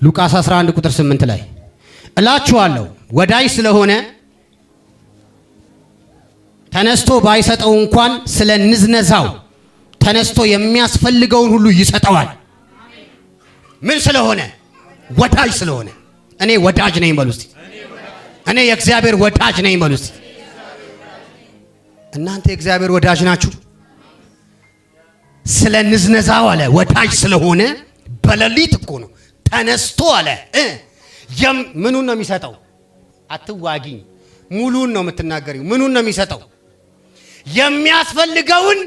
ሉቃስ 11 ቁጥር 8 ላይ እላችኋለሁ፣ ወዳጅ ስለሆነ ተነስቶ ባይሰጠው እንኳን ስለ ንዝነዛው ተነስቶ የሚያስፈልገውን ሁሉ ይሰጠዋል። ምን ስለሆነ? ወዳጅ ስለሆነ። እኔ ወዳጅ ነኝ በሉ እስቲ። እኔ የእግዚአብሔር ወዳጅ ነኝ በሉ እስቲ። እናንተ የእግዚአብሔር ወዳጅ ናችሁ። ስለ ንዝነዛው አለ፣ ወዳጅ ስለሆነ በሌሊት እኮ ነው ተነስቶ አለ ምኑን ነው የሚሰጠው? አትዋጊኝ። ሙሉን ነው የምትናገሪው። ምኑን ነው የሚሰጠው? የሚያስፈልገውን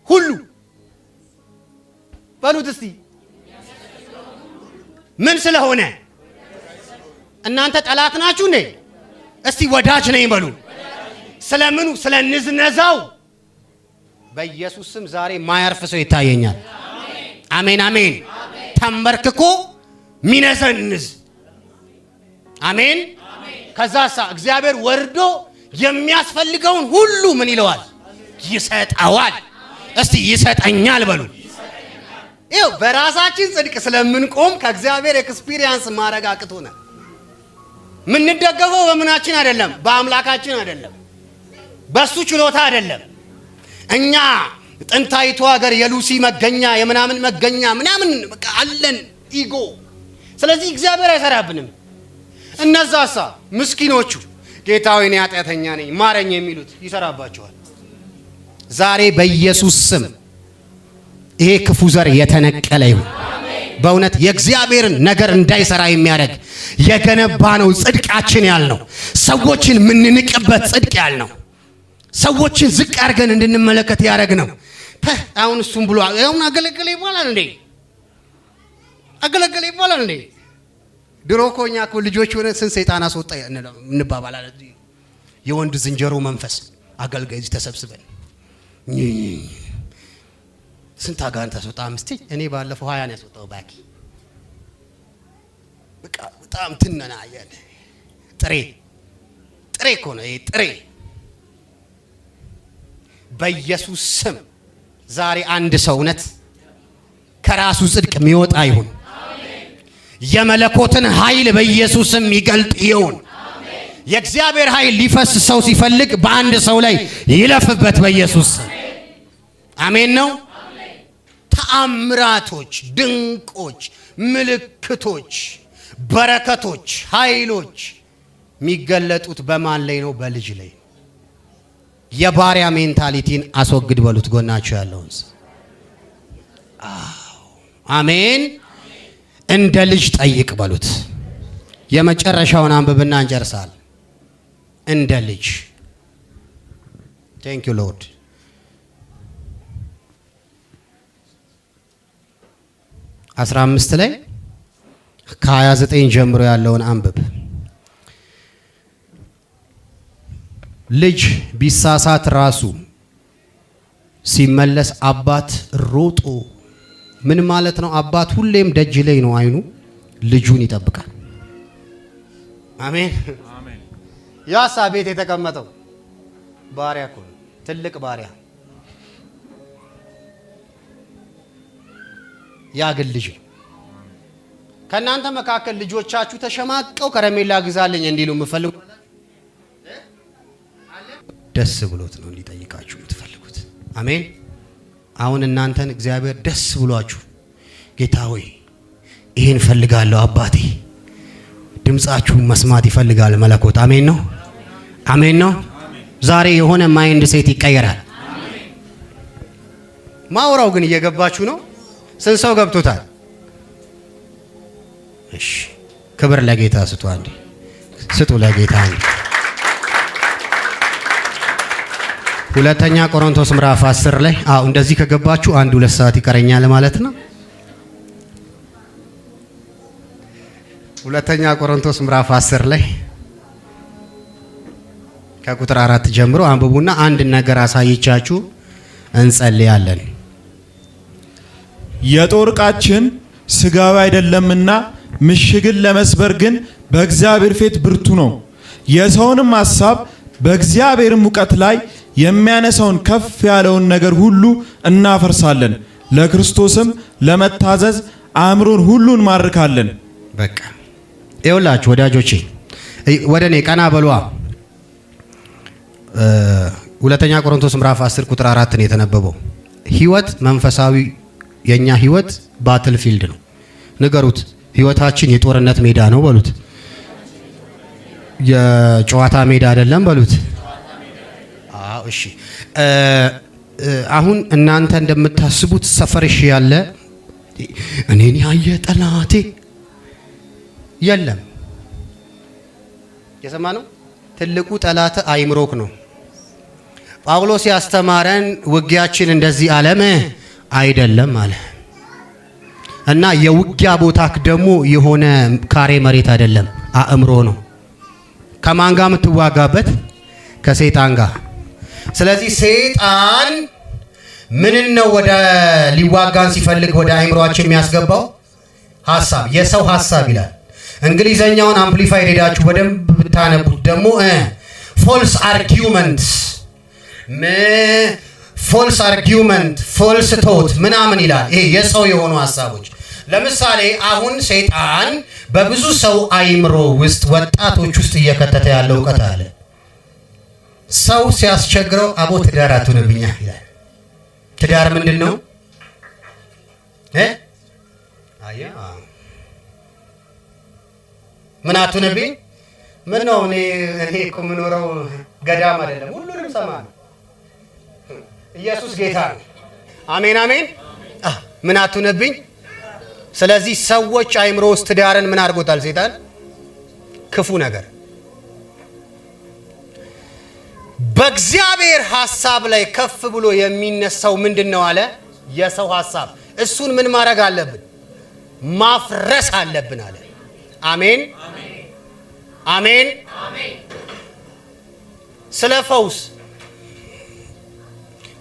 ሁሉ በሉት እስቲ። ምን ስለሆነ? እናንተ ጠላት ናችሁ እንዴ? እስቲ ወዳጅ ነኝ በሉ። ስለምኑ? ስለ ንዝነዛው። በኢየሱስ ስም ዛሬ ማያርፍ ሰው ይታየኛል። አሜን አሜን። ተንበርክኮ ሚነዘንዝ፣ አሜን። ከዛሳ እግዚአብሔር ወርዶ የሚያስፈልገውን ሁሉ ምን ይለዋል? ይሰጠዋል። እስቲ ይሰጠኛል በሉ። ይኸው በራሳችን ጽድቅ ስለምንቆም ከእግዚአብሔር experience ማድረግ አቅቶናል። የምንደገፈው በምናችን አይደለም፣ በአምላካችን አይደለም፣ በሱ ችሎታ አይደለም። እኛ ጥንታዊቱ ሀገር የሉሲ መገኛ የምናምን መገኛ ምናምን በቃ አለን ego። ስለዚህ እግዚአብሔር አይሰራብንም። እነዛሳ ምስኪኖቹ ጌታ ሆይ እኔ ኃጢአተኛ ነኝ ማረኝ የሚሉት ይሰራባቸዋል። ዛሬ በኢየሱስ ስም ይሄ ክፉ ዘር የተነቀለ ይሁን። በእውነት የእግዚአብሔርን ነገር እንዳይሰራ የሚያደርግ የገነባ ነው ጽድቃችን ያልነው፣ ሰዎችን የምንንቅበት ጽድቅ ያልነው፣ ሰዎችን ዝቅ አድርገን እንድንመለከት ያደረግ ነው። አሁን እሱም ብሎ አሁን አገለገለ ይባላል እንዴ? አገለገለ ይባላል እንዴ? ድሮ እኮ እኛ እኮ ልጆች ሆነን ስንት ሰይጣን አስወጣ እንባባላለን። የወንድ ዝንጀሮ መንፈስ አገልጋይ እዚህ ተሰብስበን ስንት አጋንንት አስወጣ? አምስቴ፣ እኔ ባለፈው 20 ነው ያስወጣው። ባኪ በቃ በጣም ትነና ጥሬ ጥሬ እኮ ነው ይሄ ጥሬ። በኢየሱስ ስም ዛሬ አንድ ሰው እውነት ከራሱ ጽድቅ የሚወጣ ይሁን። የመለኮትን ኃይል በኢየሱስ ስም ይገልጥ ይሁን። የእግዚአብሔር ኃይል ሊፈስ ሰው ሲፈልግ በአንድ ሰው ላይ ይለፍበት በኢየሱስ ስም። አሜን ነው። ተአምራቶች፣ ድንቆች፣ ምልክቶች፣ በረከቶች፣ ኃይሎች የሚገለጡት በማን ላይ ነው? በልጅ ላይ። የባሪያ mentality ን አስወግድ በሉት ጎናቸው ያለውን ሰው። አሜን። እንደ ልጅ ጠይቅ በሉት። የመጨረሻውን አንብብና እንጨርሳለን። እንደ ልጅ። Thank you Lord። 15 ላይ ከ29 ጀምሮ ያለውን አንብብ። ልጅ ቢሳሳት ራሱ ሲመለስ አባት ሮጦ፣ ምን ማለት ነው? አባት ሁሌም ደጅ ላይ ነው፣ አይኑ ልጁን ይጠብቃል። አሜን። ያሳ ቤት የተቀመጠው ባሪያ እኮ ነው፣ ትልቅ ባሪያ። ያ ግን ልጅ ነው። ከእናንተ መካከል ልጆቻችሁ ተሸማቀው ከረሜላ ግዛልኝ እንዲሉ የምፈልጉ፣ ደስ ብሎት ነው እንዲጠይቃችሁ የምትፈልጉት። አሜን። አሁን እናንተን እግዚአብሔር ደስ ብሏችሁ ጌታ ሆይ ይሄን እፈልጋለሁ አባቴ፣ ድምፃችሁን መስማት ይፈልጋል መለኮት። አሜን ነው፣ አሜን ነው። ዛሬ የሆነ mindset ይቀየራል። ማውራው ግን እየገባችሁ ነው? ስንት ሰው ገብቶታል? እሺ፣ ክብር ለጌታ ስጡ። አንዴ ስጡ ለጌታ አንዴ። ሁለተኛ ቆሮንቶስ ምዕራፍ 10 ላይ፣ አዎ እንደዚህ ከገባችሁ አንድ 2 ሰዓት ይቀረኛል ማለት ነው። ሁለተኛ ቆሮንቶስ ምዕራፍ 10 ላይ ከቁጥር 4 ጀምሮ አንብቡና አንድ ነገር አሳይቻችሁ እንጸልያለን። የጦር ዕቃችን ስጋዊ አይደለምና ምሽግን ለመስበር ግን በእግዚአብሔር ፊት ብርቱ ነው። የሰውንም ሐሳብ በእግዚአብሔርም እውቀት ላይ የሚያነሳውን ከፍ ያለውን ነገር ሁሉ እናፈርሳለን። ለክርስቶስም ለመታዘዝ አእምሮን ሁሉ እንማርካለን። በቃ ይኸውላችሁ ወዳጆቼ፣ ወደ እኔ ቀና በሏ። ሁለተኛ ቆሮንቶስ ምዕራፍ 10 ቁጥር 4 ነው የተነበበው። ህይወት መንፈሳዊ የኛ ህይወት battlefield ነው። ንገሩት፣ ህይወታችን የጦርነት ሜዳ ነው በሉት። የጨዋታ ሜዳ አይደለም በሉት። አዎ እሺ። አሁን እናንተ እንደምታስቡት ሰፈርሽ ያለ እኔን ያየ ጠላቴ የለም። የሰማ ነው። ትልቁ ጠላት አይምሮክ ነው። ጳውሎስ ያስተማረን ውጊያችን እንደዚህ ዓለም አይደለም አለ እና የውጊያ ቦታክ ደግሞ የሆነ ካሬ መሬት አይደለም፣ አእምሮ ነው። ከማን ጋር የምትዋጋበት? ከሰይጣን ጋር። ስለዚህ ሰይጣን ምንን ነው ወደ ሊዋጋን ሲፈልግ ወደ አእምሮአችን የሚያስገባው? ሀሳብ፣ የሰው ሀሳብ ይላል። እንግሊዘኛውን Amplified ሄዳችሁ በደንብ ብታነቡት ደግሞ false argument፣ false argument፣ false thought ምናምን ይላል። ይሄ የሰው የሆኑ ሀሳቦች። ለምሳሌ አሁን ሰይጣን በብዙ ሰው አይምሮ ውስጥ፣ ወጣቶች ውስጥ እየከተተ ያለው እውቀት አለ። ሰው ሲያስቸግረው አቦ ትዳር አትሁንብኛ ይላል። ትዳር ምንድን ነው? አያ ምን አትሁንብኝ? ምን ነው? እኔ እኮ የምኖረው ገዳም አይደለም፣ ሁሉንም ሰማ ነው። ኢየሱስ ጌታ ነው። አሜን አሜን። ምን አትሁንብኝ? ስለዚህ ሰዎች አይምሮ ውስጥ ትዳርን ምን አድርጎታል ሰይጣን? ክፉ ነገር። በእግዚአብሔር ሐሳብ ላይ ከፍ ብሎ የሚነሳው ምንድን ነው አለ? የሰው ሐሳብ። እሱን ምን ማድረግ አለብን? ማፍረስ አለብን አለ። አሜን አሜን። ስለ ፈውስ፣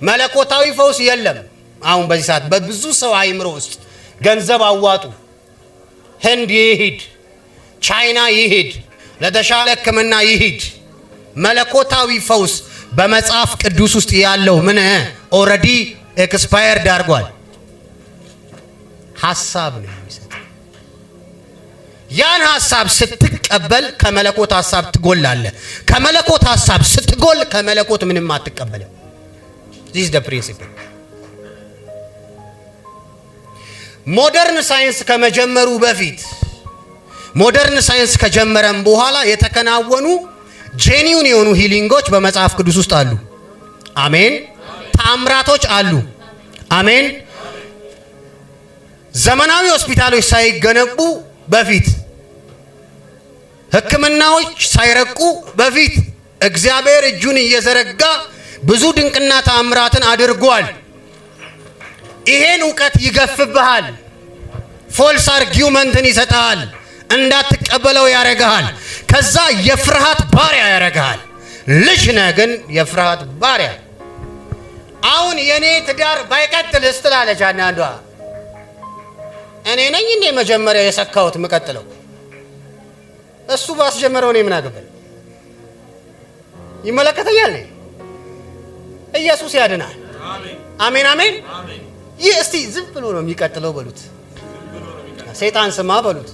መለኮታዊ ፈውስ የለም። አሁን በዚህ ሰዓት በብዙ ሰው አይምሮ ውስጥ ገንዘብ አዋጡ፣ ህንድ ይሂድ፣ ቻይና ይሂድ፣ ለተሻለ ሕክምና ይሂድ። መለኮታዊ ፈውስ በመጽሐፍ ቅዱስ ውስጥ ያለው ምን already expired አድርጓል። ሀሳብ ነው የሚሰጥ። ያን ሀሳብ ስትቀበል ከመለኮት ሀሳብ ትጎላለህ። ከመለኮት ሀሳብ ስትጎል ከመለኮት ምንም አትቀበልም። This the principle። Modern science ከመጀመሩ በፊት፣ modern science ከጀመረም በኋላ የተከናወኑ genuine የሆኑ healing ኦች በመጽሐፍ ቅዱስ ውስጥ አሉ። አሜን። ተአምራቶች አሉ። አሜን። ዘመናዊ ሆስፒታሎች ሳይገነቡ በፊት፣ ሕክምናዎች ሳይረቁ በፊት እግዚአብሔር እጁን እየዘረጋ ብዙ ድንቅና ተአምራትን አድርጓል። ይሄን እውቀት ይገፍብሃል። False argument ን ይሰጥሃል። እንዳትቀበለው ያደርግሃል። ከዛ የፍርሃት ባሪያ ያደርግሃል። ልጅ ነህ ግን የፍርሃት ባሪያ። አሁን የኔ ትዳር ባይቀጥልስ ትላለች አንዳንዷ። እኔ ነኝ እንዴ መጀመሪያ የሰካሁት የምቀጥለው? እሱ ባስጀመረው እኔ ምን አገባኝ? ይመለከተኛል? ኢየሱስ ያድናል። አሜን አሜን። ይህ እስቲ ዝም ብሎ ነው የሚቀጥለው በሉት። ሰይጣን ስማ በሉት።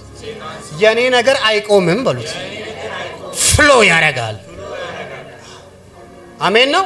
የኔ ነገር አይቆምም በሉት። Flow ያደርጋል። አሜን ነው።